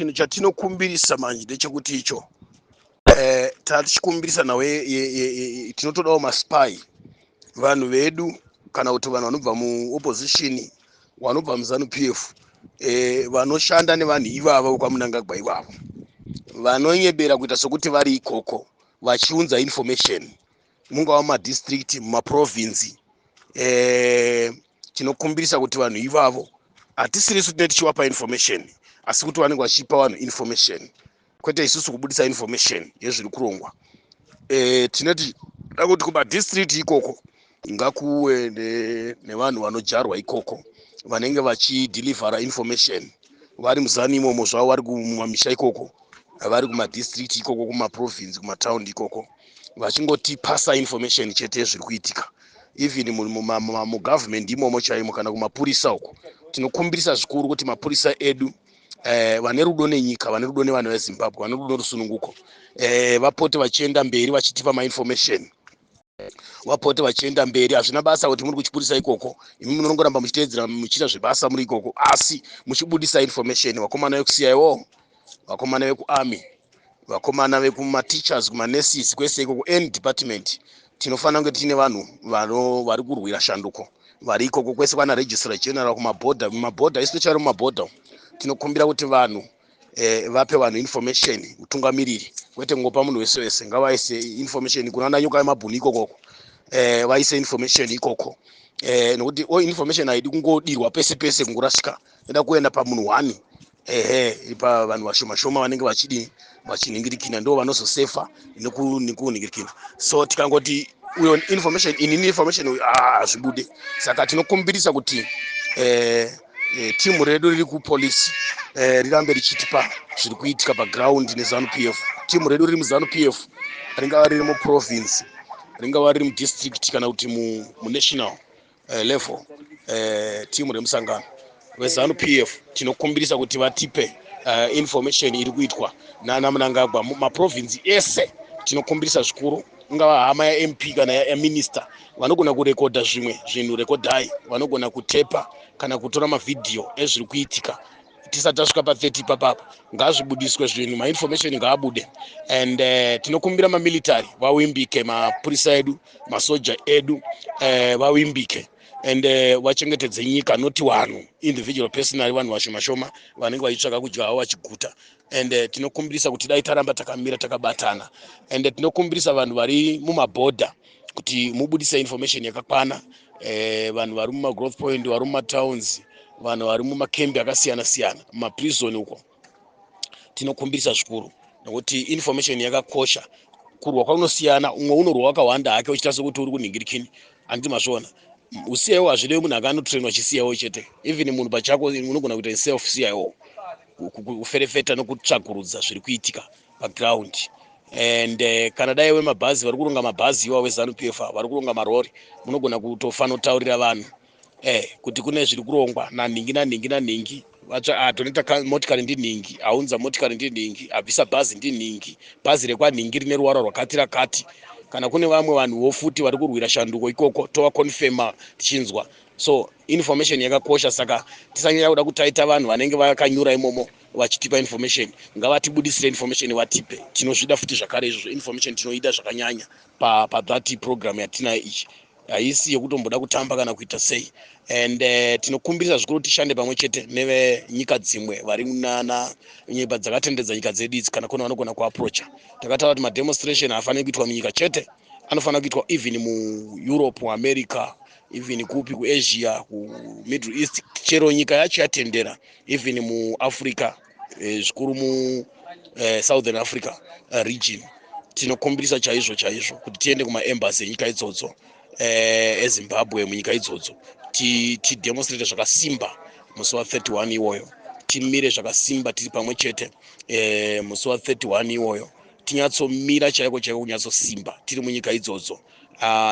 Chinhu chatinokumbirisa manje ndechekuti icho tatichikumbirisa nawe tinotodawo maspy, vanhu vedu, kana kuti vanhu vanobva muopposition, vanobva muZANU PF, vanoshanda nevanhu ivavo kwaMunangagwa ivavo, vanonyebera kuita sokuti vari ikoko vachiunza information, mungava mumadistrict, mumaprovince. Tinokumbirisa kuti vanhu ivavo, hatisirisu tinee tichivapa information, asi kuti vanenge vachipa vanhu information, kwete isusu kubudisa information yezviri kurongwa. Tinoti da kuti kumadistrict ikoko ngakuwe nevanhu vanojarwa ikoko, vanenge vachidhilivhara information vari muZANU imomo zvavo, vari kumamisha ikoko, vari kumadistrict ikoko, kumaprovince, kumataundi ikoko, vachingotipasa information chete yezviri kuitika. Even mugovernment imomo chaimo, kana kumapurisa uko, tinokumbirisa zvikuru kuti mapurisa edu, vane rudo nenyika, vane rudo nevanhu veZimbabwe, vane rudo rusununguko, vapote vachienda mberi vachitipa mainformation, vapote vachienda mberi. Hazvina basa kuti muri kuchipurisa ikoko, imi munongoramba muchiteedzera, muchiita zvebasa muri ikoko, asi muchibudisa information. Vakomana vekuCIO, vakomana vekuarmy, vakomana vekumateachers, kumanurses, kwese ikoko, any department, tinofanira kunge tiine vanhu vari kurwira shanduko vari ikoko kwese, kwana registrar general, kumabhodha, mumabhodha, especially mumabhodha. Tinokumbira kuti vanhu vape vanhu information, utungamiriri, kwete kungopa munhu wese wese. Ngavaise information kuna Nyoka yemabhunu ikokoko, vaise information ikoko, nokuti o information haidi kungodirwa pese pese, kungorasika, ida kuenda pamunhu one, ehe, pavanhu vashoma shoma vanenge vachidini, vachinhingirikina, ndo vanozosefa nekunhingirikina. So tikangoti uyo information, inini information uyu, hazvibude. Saka tinokumbirisa kuti timu redu riri kupolisi rirambe richitipa zviri kuitika paground neZANU PF. Timu redu riri muZANU PF, ringava riri muprovince, ringava riri mudistrict, kana kuti munational level, timu remusangano weZANU PF, tinokumbirisa kuti vatipe information iri kuitwa nana Munangagwa mumaprovince ese. Tinokumbirisa zvikuru, ingava hama yaMP kana yaminister, vanogona kurekodha zvimwe zvinhu, rekodhai. Vanogona kutepa kana kutora mavhidhiyo ezviri kuitika tisati tasvika pa30 papapa, ngazvibudiswe zvinhu, mainformation ngaabude. And tinokumbira mamilitary vawimbike, mapurisa edu, masoja edu, vawimbike and vachengetedze nyika, noti vanhu individual, personally, vanhu vashoma shoma vanenge vachitsvaka kudya havo vachiguta. And tinokumbirisa kuti dai taramba takamira takabatana. And tinokumbirisa vanhu vari mumabhodha kuti mubudise information yakakwana, vanhu vari mumagrowth point, vari mumatowns, vanhu vari mumakembi akasiyana siyana, mumaprison uko, tinokumbirisa zvikuru, nokuti information yakakosha. Kurwa kwakunosiyana, umwe unorwa wakawanda hake uchiita sekuti uri kunhingirikini, handiti mazviona? UCIO hazvirevi munhu akanotrainwa chiCIO chete. Even munhu pachako unogona kuita self CIO, kuferefeta nokutsvakurudza zviri kuitika paground. And kana dai wemabhazi vari kuronga mabhazi iwa weZANU PF, vari kuronga marori, munogona kutofanotaurira vanhu kuti kune zviri kurongwa nanhingi nanhingi nanhingi. Toneta motikari ndinhingi, aunza motikari ndinhingi, abvisa bhazi ndinhingi, bhazi rekwanhingi rine ruvara rwakati rakati. Kana kune vamwe vanhuwo futi vari kurwira shanduko ikoko, tovakonfema tichinzwa. So information yakakosha, saka tisanyanya kuda kutaita vanhu vanenge vakanyura imomo vachitipa information. Ngavatibudisire information, vatipe, tinozvida futi zvakare izvozvo. Information tinoida zvakanyanya pathat program yatinayo ichi, haisi yekutomboda kutamba kana kuita sei. And tinokumbirisa zvikuru tishande pamwe chete nevenyika dzimwe vari nana nyika dzakatenderedza nyika dzedu idzi, kana kune vanogona kuaprocha. Takataura kuti mademonstration haafaniri kuitwa munyika chete, anofanira kuitwa even muEurope, muAmerica, even kupi, kuAsia, kuMiddle East, chero nyika yacho yatendera, even muAfrica, zvikuru muSouthern Africa region. Tinokumbirisa chaizvo chaizvo kuti tiende kumaembassy enyika idzodzo, eZimbabwe munyika idzodzo, tidemonstrate zvakasimba musi wa31 iwoyo, timire zvakasimba tiri pamwe chete musi wa31 iwoyo, tinyatsomira chaiko chaiko, kunyatsosimba tiri munyika idzodzo.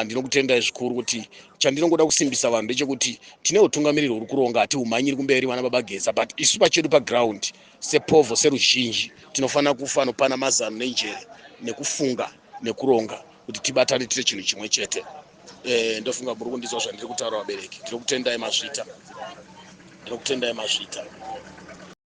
Ndinokutendai zvikuru. Kuti chandinongoda kusimbisa vanhu ndechekuti tine utungamiriri huri kuronga, hatihumhanyiri kumberi vana Baba Geza, but isu pachedu paground, sepovho, seruzhinji, tinofanira kufanopana mazano nenjere nekufunga nekuronga kuti tibatane tire chinhu chimwe chete. Ndofunga muri kundinzwa zvandiri kutaura, vabereki. Ndinokutendai, mazvita. Ndinokutendai, mazvita.